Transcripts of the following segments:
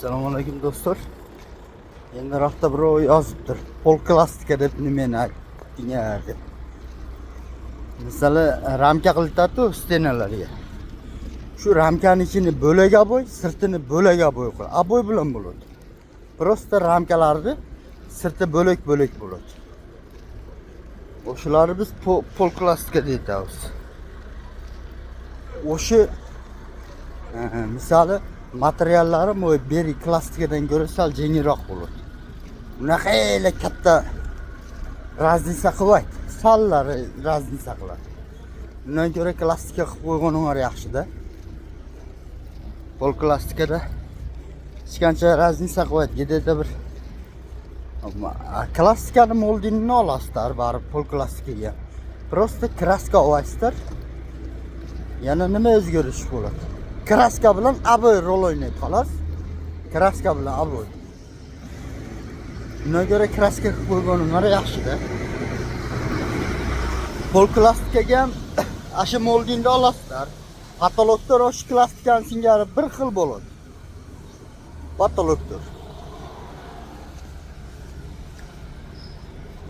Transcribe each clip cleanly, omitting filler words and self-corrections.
Assalomu alaykum do'stlar. Endi roqda birov yozibdir. Pol deb nimani aytding deb. Misali ramka qilinadi стена larga. Shu ramkani ichini bo'lak обой, sirtini bo'lak обой qil. Обой bilan bo'ladi. Просто ramkalarni sirti bo'lak-bo'lak bo'ladi. O'shalarni biz pol klassika deymiz. O'sha misali materiallari mo'y beri klassikadan ko'ra sal yengilroq bo'ladi. Unaqa ele katta разница qilmaydi. Sallari разница qiladi. Undan ko'ra klassika qilib qo'yganinglar yaxshi-da. Pol klassikada hech qancha разница qilmaydi. Где-то bir klassikani moldingini olasizlar baribir pol klassikaga. Просто краска olasizlar. Yana nima o'zgarish bo'ladi? Краска bilan обой rol o'ynaydi xolos. Краска bilan обой. Undan ko'ra краска qilib qo'yganinglar yaxshi-da. Pol klassikaga ham asha moldingni olasizlar. Потолок lar o'sha klassikani singari bir xil bo'ladi. Потолок lar.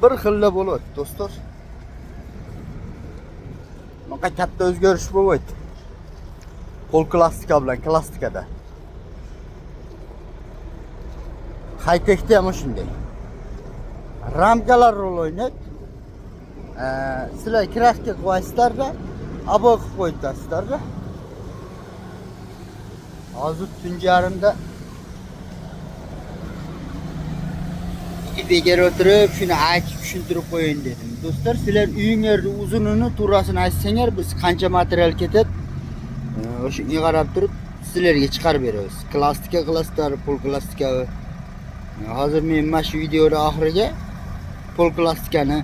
Bir xilla bo'ladi, do'stlar. Bunaqa katta o'zgarish bo'lmaydi. Pol klassika bilan klassikada. High-techda ham shunday. Ramkalar rol o'ynaydi. Sizlar краска qo'yasizlarda, обой qilib qo'yasizlarda. Hozir tungi yarimda begar o'tirib shuni aytib tushuntirib qo'yayin dedim. Do'stlar, sizlar uyinglarni uzunini, turasini aytsanglar, biz qancha material ketadi, o'shanga qarab turib sizlarga chiqarib beramiz. Klassika qilasizlar, pol klassika. Hozir men mana shu videoni oxiriga pol klassikani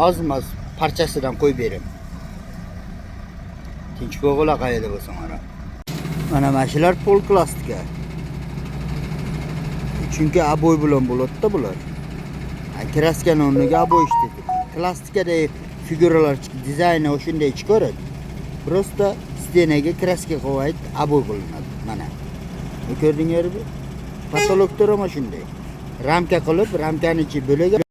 ozmas parchasidan qo'yib beraman. Tinch bo'g'ila qayerda bo'lsanglar. Mana shular pol klassika. Chunki обой bilan bo'ladi-da bular. Краска ni o'rniga обой ishlatadi. Klassikada figuralar dizayni o'shunday chiqaradi. Просто стена ga краска qo'yib обой qilinadi. Mana. Ko'rdinglarmi? Потолок lar ham shunday. Ramka qilib, ramkani ichi bo'lak